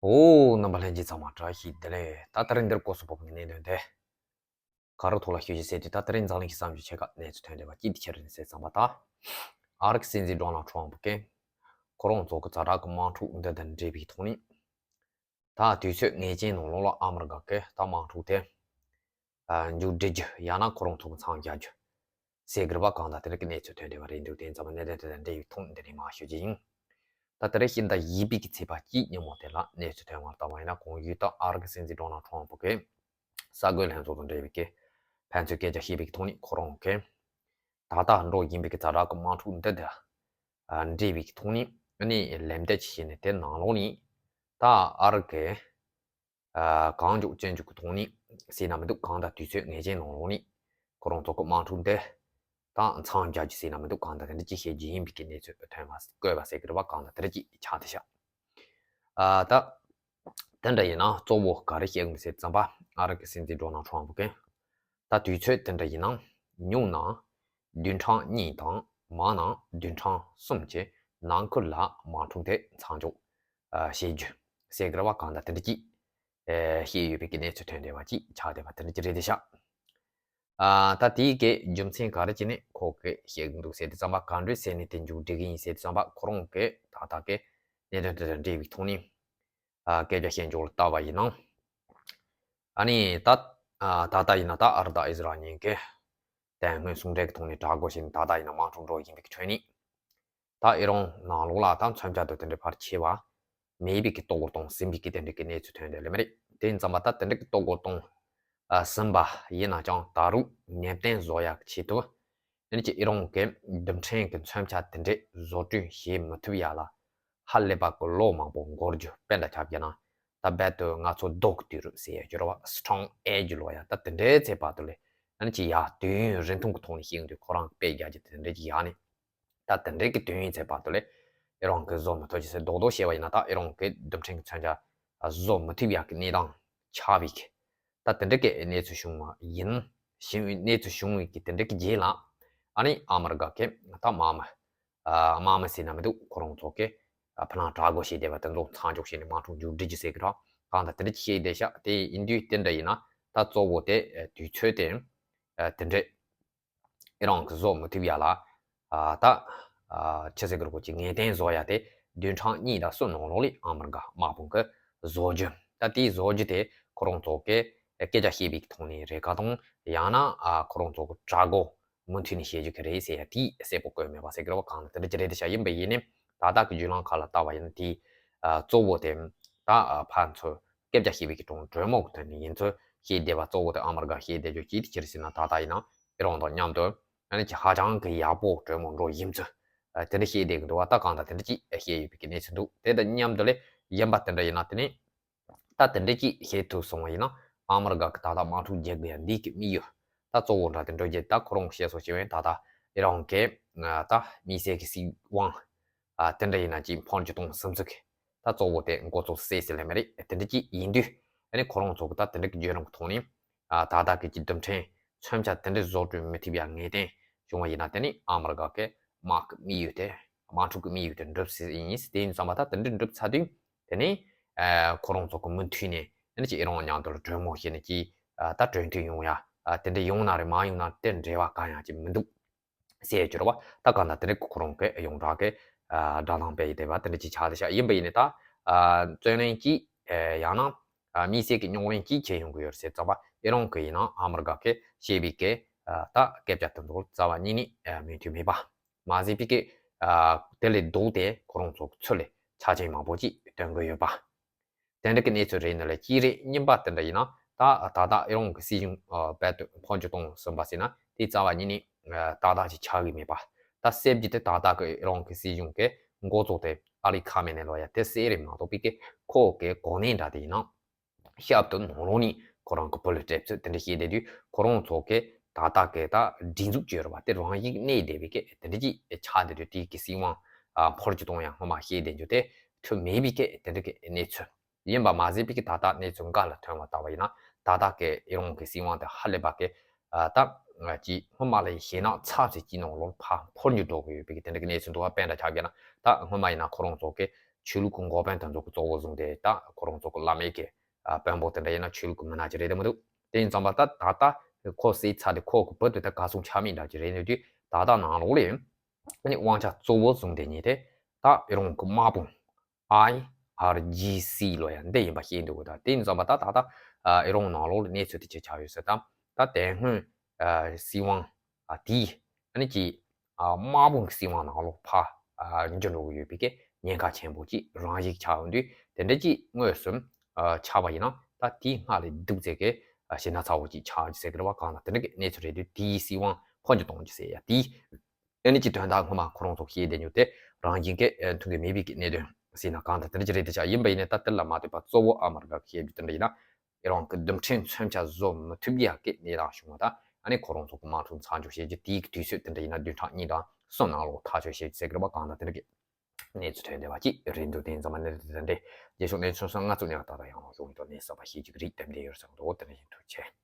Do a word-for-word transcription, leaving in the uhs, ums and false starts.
ཨོ། རྣམ་པ་ལྷན་རྒྱས་ཚང་མ་བཀྲ་ཤིས་བདེ་ལེགས། ད་དེ་རིང་འདིར་སྐོར་སུ་བབས་པའི་གནད་དོན་དེ། ག་རེ་ཐོག་ལ་ཞུ་རྒྱུ་ཟེར་དུས། ད་དེ་རིང་འཛམ་གླིང་གི་བསམ་བློ་ཆེ་ཁག་གནས་ཚུལ་ཐོན་བསྡད་པ་གཅིག་དེ་ཆི་རེད་ཟེར་ཙམ་པ། ད་ཨ་རི་གི་སྲིད་འཛིན་ཌོ་ནལ་ཊམ་ཕུ་གིས་ཁོ་རང་ཚོ་གི་ཛ་དྲག་གི་དམག་འཁྲུག་འདི་དང་འབྲེལ་བའི་ཐོག་ནས། ད་དུས་ཚོད་ངེས་ཅན་ནང་ལོགས་ལ་ཨ་མི་རི་ཀ་གིས་ད་དམག་འཁྲུག་དེ་ཨ་མཇུག་སྒྲིལ་རྒྱུ། ཡང་ན་ཁོ་རང་ཚོ་གི་མཚམས་རྒྱག་རྒྱུ་ཟེར་གི་རེད་པ། གང་ལྟར་དེ་རིང་གི་གནས་ཚུལ་ཐོན་བསྡད་པ་རེད་འདུག་དེ་ཙམ་པ་གནད་དོན་དེ་དང་འབྲེལ་བའི་ཐོག་འདི་ནས་མར་ཞུ་རྒྱུ་ཡིན། ད་དེ་རིང་ཤིན་ཏུ་ཡིན་པའི་གི་ཚེས་པ་གཅིག་ཉིན་མོ་དེ་ལ་གནས་ཚུལ་ཐོན་པར་ལྟ་བ་ཡིན་ན། གོང་ཞུས་ལྟར་ཨ་རི་གི་སྲིད་འཛིན་ཌོ་ནལ་ཊམ་ཕུ་གིས་གསར་འགོད་ལྷན་ཚོགས་དང་འབྲེལ་བའི་གི་ཕན་ཚུན་སྐད་ཆ་བཤད་པའི་གི་ཐོག་ནས། ཁོ་རང་གིས་ད་ལྟ་འགྲོ་བཞིན་པའི་གི་ཛ་དྲག་གི་དམག་འཁྲུག་འདི་དང་འབྲེལ་བའི་གི་ཐོག་ནས་ཨ་ནི་ལན་འདེབས་ཅིག་བྱས་ནས། དེ་ནང་ལོགས་ནས་ད་ཨ་རི་གིས་ཨ་གང་མགྱོགས་ཅི་མགྱོགས་ཀྱི་ཐོག་ནས་ཟེར་ན་མི་འདུག་གང་ལྟར་དུས་ཚོད་ངེས་ཅན་ནང་ལོགས་ནས་ཁོ་རང་ཚོ་གི་དམག་འཁྲུག་འདི་ད་མཚམས་རྒྱག་རྒྱུ་ཟེར་ན་མི་འདུག་གང་ལྟར་དེ་འདྲ་ཅིག་བཤད་རྒྱུ་ཡིན་པའི་གི་གནས་ཚུལ་ཐོན་པ། བཀོད་པ་ཟེར་གི་རེད་པ། གང་ལྟར་དེ་འདྲ་ཅིག་ཆགས་བསྡད་ཤག་ཨ་ད་དེ་འདྲ་ཡིན་ན་གཙོ་བོ་ག་རེ་བཤད་གི་ཟེར་ཙམ་པ། ཨ་རི་གི་སྲིད་འཛིན་ཌོ་ནལ་ཊམ་ཕུ་གིས་ད་དུས་ཚོད་དེ་འདྲ་ཡིན་ན་ཉུང་ན་བདུན་ཕྲག་གཉིས་དང་མང་ན་བདུན་ཕྲག་གསུམ་གྱི་ནང་ཁུལ་ལ་དམག་འཁྲུག་དེ་མཚམས་འཇོག་ཨ་བྱེད་རྒྱུ་ཟེར་གི་རེད་པ། གང་ལྟར་དེ་འདྲ་ཅིག་ཨ་བཤད་ཡོད་པའི་གི་གནས་ཚུལ་ཐོན་བསྡད་པ་ཅིག་ཆགས་བསྡད་པ་དེ་འདྲ་ཅིག་རེད་བསྡད་ཤག་ཨ་ད་དེའི་གི་རྒྱུ་མཚན་ག་རེ་བྱས་ནས་ཁོ་གིས་བཤད་གི་འདུག་ཟེར་དུས་ཙམ་པ། ག་འདྲ་ཟེར་ནས་དེ་མཇུག་སྒྲིལ་གི་ཡིན་ཟེར་དུས་ཙམ་པ། ཁོ་རང་གིས་ད་ལྟ་གི་གནད་དོན་དེ་དང་འབྲེལ་བའི་ཐོག་ནས་ཨ་སྐད་ཆ་བཤད་འཇོག་ལ་བལྟ་བ་ཡིན་ན། ཨ་ནི་ད་ཨ་ད་ལྟ་ཡིན་ན་ད་ཨ་རི་དང་ཨི་ཟི་རལ་གཉིས་ཀས་དེ་སྔོན་ཟུང་འབྲེལ་གྱི་ཐོག་ནས་དྲག་རྒོལ་བྱས་ནས་ད་ལྟ་ཡིན་ན་དམག་འཁྲུག་འགྲོ་བཞིན་པའི་ཁྲོད་ནས། ད་ཨི་རན་ནང་ལོགས་ལ་ད་མཚོན་ཆ་དང་དེ་འདྲའི་ཕལ་ཆེ་བ་མེད་པའི་གི་གཏོར་རྒོལ་བཏང་ཟིན་པའི་གི་དེ་འདྲའི་གི་གནས་ཚུལ་ཐོན་བསྡད་ལེ་མ་རེད། དེ་ཡིན་ཙམ་པ་ད་དེ་འདྲའི་གི་གཏོར་རྒོལ་བཏང་ཨ་ཟིན་པ་ཡིན་ན་ཀྱང་། ད་རུང་ནན་ཏན་བཟོ་ཡག་ཆེད་དུ་ཨ་ནི་ཅིག་ཨི་རན་གྱི་རྡུལ་ཕྲན་གྱི་མཚོན་ཆ་དེ་འདྲའི་བཟོ་སྐྲུན་བྱེད་མི་ཐུབ་ཡག་ལ་ཧ་ལས་པ་གི་ལོ་མང་པོ་འགོར་རྒྱུ། དཔེ་འདྲ་ཆ་བཞག་ན། ད་རྦད་དེ་ང་ཚོ་རྡོ་གི་དུས་རབས་ཟེར་ཡ་ཅིག་ཡོད་རེད་པ། སི་ཊོན་ཨེཇ་ལབ་ཡ། ད་དེ་འདྲའི་ཚེ་བར་དུ་ལ་ཨ་ནི་ཅིག་ཡ་དུས་ཡུན་རིང་ཐུང་གི་ཐོག་ནས་བཤད་ཡོང་དུས། ཁོ་རང་གིས་དཔེ་རྒྱག་རྒྱུ་དེ་འདྲ་ཅིག་ཡ་ནི། ད་དེ་འདྲའི་གི་དུས་ཡུན་ཚེ་བར་དུ་ལ་ཨི་རན་གྱིས་བཟོ་མི་ཐུབ་ཀྱི་ཟེར། རྡོག་རྡོག་བཤད་པ་ཡིན་ན་ད་ཨི་རན་གྱིས་རྡུལ་ཕྲན་གྱི་མཚོན་ཆ་བཟོ་མི་ཐུབ་ཡག་གི་གནས་སྟངས་ཆགས་པའི་གི། ད་དེ་འདྲའི་གི་གནས་ཚུལ་བྱུང་བ་ཡིན། བྱུང་བའི་གནས་ཚུལ་བྱུང་བའི་གི་དེ་འདྲའི་གི་རྗེས་ལ་ཨ་ནི་ཨ་མི་རི་ཀ་གིས་ད་དམག་མི་ཨ་དམག་མི་ཟེར་ན་མི་འདུག་ཁོ་རང་ཚོ་གིས་ཨ་ཕ་ལང་དྲག་རྒོལ་བྱས་བསྡད་པ་དེ་ཚོ་མཚམས་འཇོག་བྱས་ནས་དམག་འཁྲུག་མཇུག་སྒྲིལ་རྒྱུ་ཟེར་གི་རེད། གང་ལྟར་དེ་འདྲ་ཅིག་བཤད་བསྡད་ཤག་དེ་ཡིན་དུས་དེ་འདྲ་ཡིན་ན་ད་གཙོ་བོ་དེ་ཨ་དུས་ཚོད་དེ་ཨ་དེ་འདྲ་ཨི་རན་གྱིས་བཟོ་མི་ཐུབ་ཡག་ལ། ཨ་ད་ཨ་ཆི་ཟེར་གི་རེད། ཁོ་ཅིག་ངེས་གཏན་བཟོ་ཡག་དེ་བདུན་ཕྲག་གཉིས་དང་གསུམ་ནང་ལོགས་ལ་ཨ་མི་རི་ཀ་དམག་དཔུང་གིས་བཟོ་རྒྱུ། ད་དེའི་བཟོ་རྒྱུ་དེ་ཁོ་རང་ཚོ་གིས་སྐད་ཆ་བཤད་པའི་ཐོག་ནས་རེད་ག་དང་། ཡང་ན་ཨ་ཁོ་རང་ཚོ་གིས་དྲག་རྒོལ་མུ་མཐུད་ནས་བྱེད་རྒྱུ་གི་རེད་ཟེར་ཡ་དེ་གསལ་པོ་བཀོད་མེད་པ་ཟེར་གི་རེད་པ། གང་ལ་དེ་འདྲ་ཅིག་རེད་བསྡད་ཤག་ཡིན་པ་ཡིན་ནའི་ད་ལྟ་གི་བརྒྱུད་ལམ་ཁག་ལ་ལྟ་བ་ཡིན་ན། དེ་ཨ་གཙོ་བོ་དེ་ད་ཨ་ཕར་ཚུར་སྐད་ཆ་བཤད་པའི་གི་གྲོས་གྲོས་མོལ་གི་ཐོག་ནས་ཡིན་ཚུལ་བཤད་བསྡད་པ། གཙོ་བོ་དེ་ཨ་མི་རི་ཀ་བཤད་བསྡད་རྒྱུ་ཅི་ཡིན་ཟེར་ན། ད་ལྟ་ཡིན་ན་ཨི་རན་དང་མཉམ་དུ་ཨ་ནི་ཅིག་ཧ་ཅང་གི་ཡག་པོ་གྲོས་མོལ་འགྲོ་ཡིན་ཚུལ་ཨ་དེ་འདྲ་བཤད་བསྡད་གི་འདུག་པ། ད་གང་ལྟར་དེ་འདྲ་ཅིག་བཤད་ཡོད་པའི་གི་གནས་ཚུལ་འདུག་དེ་དང་མཉམ་དུ་ལ་ཡིན་པ་དེ་འདྲ་ཡིན་ན། དེ་ནས་ད་དེ་འདྲ་ཅིག་བྱེད་ཐུབ་སོང་བ་ཡིན་ན། ཨ་མི་རི་ཀ་གིས་ད་ལྟ་དམག་འཁྲུག་རྒྱག་གི་ཡ་འདི་གི་དམིགས་ཡུལ་ད་གཙོ་བོ་འདྲ་དེ་འགྲོ་རྒྱུ། ད་ཁོ་རང་བཤད་སོང་ཞེས་པ་ཡིན། ད་ལྟ་ཨི་རན་གྱི་ད་དམིགས་བསལ་གྱི་སྲིད་དབང་ཨ་དེ་འདྲ་ཡིན་ན་ཅིག་འཕོ་འགྱུར་གཏོང་ཟིན་ཚུལ་གྱི་ད་གཙོ་བོ་དེ་འགོ་ཚུགས་སྲིད་ཟེར་ལེ་མ་རེད། དེ་འདྲ་ཅིག་ཡིན་དུས་ཨ་ནི་ཁོ་རང་ཚོ་གིས་ད་དེ་འདྲ་གི་བརྒྱུད་རིམ་གྱི་ཐོག་ནས་ཨ་ད་ལྟ་གི་ཅིག་རྡུལ་ཕྲན་མཚོན་ཆ་དེ་འདྲ་བཟོ་སྐྲུན་མི་ཐུབ་ཡ་ངེས་གཏན་བྱུང་བ་ཡིན་ན། དེ་ནི་ཨ་མི་རི་ཀ་གི་དམག་གི་དམིགས་ཡུལ་དེ། དམག་འཁྲུག་གི་དམིགས་ཡུལ་དེ་འགྲུབ་སྲིད་ཡིན། དེ་ཡིན་ཙམ་པ་ད་དེ་འདྲ་འགྲུབ་ཚར་དུས་དེ་ནི་ཨ་ཁོ་རང་ཚོ་གིས་མུ་མཐུད་ནས་ཨ་ནི་ཅིག་ཨི་རན་མཉམ་དུ་ལ་གྲོས་མོལ་བྱས་ནས་ཅིག་ཨ་ད་གྲོས་མཐུན་ཡོང་ཡ་ཨ་དེ་འདྲ་ཡོང་ན་རེད། མ་ཡོང་ན་དེ་འབྲེལ་བ་གང་ཡང་ཅིག་མི་འདུག་ཟེར་གྱི་རེད་པ། ད་གང་ལྟར་དེ་རིང་ཁོ་རང་གིས་ཡོངས་གྲགས་ཀྱི་ཨ་བསྒྲགས་གཏམ་སྤེལ་ཡི་བསྡད་པ་དེ་འདྲ་ཅིག་ཆགས་བསྡད་ཤག་ཡིན་པ་ཡིན་ནའི་ད་ཨ་བརྩོན་ལེན་གྱིས་ཨ་ཡང་ན་ཨ་དམིགས་བསལ་གྱི་རྙོག་གླེང་གིས་བྱས་ཡོང་གི་ཡོད་རེད་ཟེར་ཙམ་པ། ཨི་རན་གྱིས་ཡིན་ན་ཨ་མི་རི་ཀ་གིས་བཤད་པའི་གི་ཨ་ད་སྐད་ཆ་དེ་ཚོ་རྩ་བ་ཉིད་ནས་ཨ་མོས་མཐུན་མེད་པ། མ་ཟད་པའི་གི་ཨ་དེ་ལས་ལྡོག་སྟེ་ཁོ་རང་ཚོ་གི་ཚུལ་ལ་ཆ་རྐྱེན་མང་པོ་ཅིག་སྟོན་གི་ཡོད་པ། དེ་འདྲ་གི་གནས་ཚུལ་རེད་ནི་ལ་གཅིག་རེད། གཉིས་པ་དེ་འདྲ་ཡིན་ན་ད་ད་ལྟ་ཨི་རན་གྱི་སྲིད་གཞུང་ཨ་རྦད་དེ་འཕོ་འགྱུར་གཏོང་ཟིན་པ་ཟེར་ན་དེ་རྩ་བ་ཉིད་ནས་ཨ་ཏག་ཏག་ཅིག་ཆགས་ཀྱི་མེད་པ། ད་གསལ་བརྗོད་དེ་ད་ལྟ་གི་ཨི་རན་གྱི་སྲིད་གཞུང་གི་འགོ་གཙོ་དེ་ཨ་ལི་ཁ་མེ་ནེ་ལབ་ཡ་དེ་གསལ་རེད་མ་གཏོགས་པའི་གི་ཁོ་གི་གོ་གནས་འདྲ་དེ་ཡིན་ན་ཞབས་ཏོག་ནང་ལོགས་ནས་ཁོ་རང་གི་བུ་ལ་སྤྲད་ཚུལ་དེ་འདྲ་བཤད་བསྡད་དུས། ཁོ་རང་ཚོ་གི་ད་ལྟ་གི་ད་སྒྲིག་འཛུགས་བཅོས་ར་བ་དེ་རང་བཞིན་གནས་བསྡད་པའི་གི་དེ་འདྲ་ཅིག་ཆགས་བསྡད་དུས། དེའི་གི་སྲིད་དབང་ཨ་འཕོ་འགྱུར་གཏོང་ཡ་སྔོན་མ་བཤད་བསྡད་རྒྱུ་དེ་ཐུབ་མེད་པའི་གི་དེ་འདྲ་གི་གནས་ཚུལ། ཡིན་པ་མ་ཟད་པའི་གི་ད་ལྟ་གནས་ཚུལ་འགའ་ལ་ཐོན་པ་ལྟ་བ་ཡིན་ན། ད་ལྟ་གི་ཨི་རན་གྱི་སྲིད་དབང་དེ་ཧ་ལས་པ་གི་ཨ་ད་ཅིག་སྔོན་མ་ལས་ཞེད་སྣང་ཚ་ཚ་ཅིག་ནང་ལོགས་ཕར་འཕོ་འགྱུར་འགྲོ་གི་ཡོད་པའི་གི་དེ་འདྲ་གི་གནས་ཚུལ་འདུག་པ། དཔེ་འདྲ་ཆགས་བསྡད་ན་ད་སྔོན་མ་ཡིན་ན་ཁོ་རང་ཚོ་གི་ ཆོས་ལུགས་ཀྱི་འགོ་དཔོན་དེ་ཚོ་གི་གཙོ་བོ་བཟུང་སྟེ་ད་ཁོ་རང་ཚོ་གི་བླ་མའི་གི་ཨ་དཔོན་པོ་དེ་འདྲ་ཡིན་ན་ཆོས་ལུགས་ཀྱི་མི་སྣ་ཅིག་རེད་དེ་མི་འདུག་དེ་ཡིན་ཙང་པ་ད་ད་ལྟ་ཁོ་བསད་ཚར་ཏེ་ཁོ་གི་བུ་དེ་ད་ག་སོང་ཆ་མེད་འདྲ་ཅིག་རེད་ནས་དུས་ད་ལྟ་ནང་ལོགས་ལ་ཨ་ནི་དབང་ཆ་གཙོ་བོ་བཟུང་སྟེ་ཉིད་དེ་ད་ཨི་རོང་གི་དམག་དཔུང་ཨའི་ཨར་ཇི་སི་ལོ་ཡ་འདི་ཡིན་པ་ཤེས་འདུག་ད་དེ་ཡིན་ཙང་པ་ད་ད་ལྟ་ཨ་ཨི་རོང་ནང་ལོགས་ལ་གནས་ཚུལ་དེ་ཅིག་ཆགས་ཡོད་ཟེར། ད་ད་དེ་སྔོན་ཨ་སྲིད་དབང་ཨ་དེའི་ཨ་ནི་ཀྱི་ཨ་དམག་དཔུང་གི་སྲིད་དབང་ནང་ལོགས་ཕར་ཨ་འགྱུར་འགྲོ་གི་ཡོད་པའི་གི་ཉེན་ཁ་ཆེན་པོ་ཅིག་རང་བཞིན་ཆགས་ཡོང་དུས་དེ་འདྲ་ཅིག་དངོས་སུ་ཨ་ཆགས་པ་ཡིན་ན་ད་དེའི་སྔ་ལས་སྡུག་ཚད་ཀྱི་ཨ་ཞེ་ན་ཚ་བོ་ཅིག་ཆགས་ཀྱི་ཟེར་གི་རེད་བ། གང་ལ་དེ་འདྲ་གི་གནས་ཚུལ་རེད་དུས་དེའི་སྲིད་དབང་འཕོ་འགྱུར་གཏོང་རྒྱུ་ཟེར་ཡ་དེའི་ཨ་ནི་ཀྱི་དོན་དག་སྔོན་མ་ཁོ་རང་ཚོ་བཤད་བསྡད་མྱོང་དེ་རང་བཞིན་གྱི་ཨ་མཐུན་གྱི་མེད་པའི་གི་གནད་དོན་ཟེར་ན་གང་ལྟར་དེ་འདྲ་ཅིག་རེད་དེ་ཆགས་ཡིན་པ་ཡིན་ནའི་ད་དེ་ལ་མ་ལྟོས་པ་གཙོ་བོ་ཨ་མ་རི་ཀ་གི་བཤད་རྒྱུ་དེ་འདྲ་ཡིན་ན། ཨི་རོང་གི་རྡུལ་ཕྲན་མཚོན་ཆ་བཟོ་མི་ཐུབ་ཡག་གི་གནས་སྟངས་བྱུང་བ་དང་ཨ་ནི་ཁོ་རང་ཚོ་གི་དམག་འཁྲུག་མཚམས་འཇོག་བྱེད་རྒྱུ་དེའི་གི་དུས་ཚོད་དེ་འདྲ་ཡིན་ན་བདུན་ཕྲག་གཉིས་དང་གསུམ་ནང་ལོགས་ཐག་གཅོད་བྱེད་རྒྱུ་ཟེར་གི་རེད་བ། གང་ལྟར་དེ་འདྲ་གི་གནས་ཚུལ་ཐོན་བསྡད་པ་ཅིག་རེད་འདུག་དེ་ཡིན་ཙང་མ་གནས་ཚུལ་དེ་འདྲ་རྗེས་ཕྱོགས་གནས་ཚུལ་སོགས་ང་ཚོ་ནས་ད་ལྟ་ཡང་ལོ་གཞུང་གི་ཐོག་ནས་གསར་པ་ཤེས་ཀྱི་རིགས་དེ་འདྲ་ཡོད་བསམ་འདུག་དེ་འདྲ་ཡིན་ཐུགས་རྗེ་ཆེ།